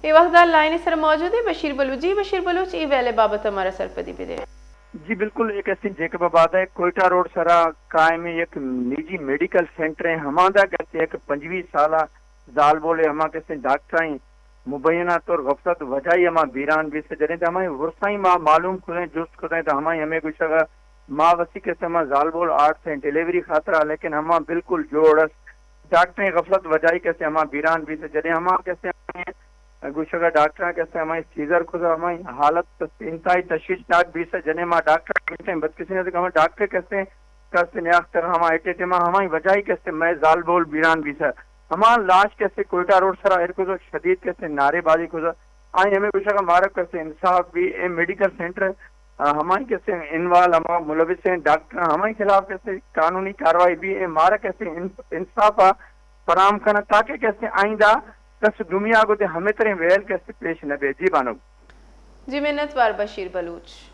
اے وھد ءَ لائن ءِ سر ءَ موجود ایں بشیر بلوچ۔ جی بشیر بلوچ، اے ویل ءِ بابت ءَ مارا سرپدی بدے۔ جی بلکل، اے کسیں جیکب آباد ءِ کوئٹہ روڈ ءِ سر ءَ قائم ایں یک نجی میڈیکل سینٹر ایں، ھماندا کسے یک پنجویس سالہ زالبولے ھما کسیں ڈاکٹرانی مبینہ طور غفلت وجائی ءَ ھما بیران بیثہ، جنیں تہ ھمائی ورثائی ما معلوم کتیں، جست کتیں تہ ھمائی ھمے گوشگ ءَ ما وثی کسے ھما زالبول آرتھ ایں ڈیلیوری خاطر ءَ، لیکن ھما بلکل جوڑ است۔ ڈاکٹریں غفلت وجائی کسے ھما بیران بیثہ، جنیں ھما کسے گوشگ ءَ ڈاکٹراں کسے ھمائی سیزر کتہ، ھمائی حالت انتہائی تشویشناک بیثہ، جنیں ما ڈاکٹر گوشتیں بدقسمتی ءَ ھما ڈاکٹر کسے کسے نیاختر ھما ایٹے ٹیما ھمائی وجائی کسے مئے زالبول بیران بیثہ۔ ھما لاش کسے کوئٹہ روڈ ءِ سر ءَ ایر کتہ، شدید کسے نعرے بازی کتہ۔ آئی ھمے گوشگ ءَ مارا کسے انصاف بی، اے میڈیکل سینٹر ءَ ھمائی کسے انوالو ھما ملوثیں ڈاکٹراں ھمائی خلاف کسے قانونی کاروائی بی، اے مارا کسے ان-، انصاف ءَ فراہم کناں تاکہ کسے آئندہ کس دومی ءَ گوں دے ھمے تریں ویل کسے پیش نہ بی۔ جی بانک۔ جی منت وار بشیر بلوچ۔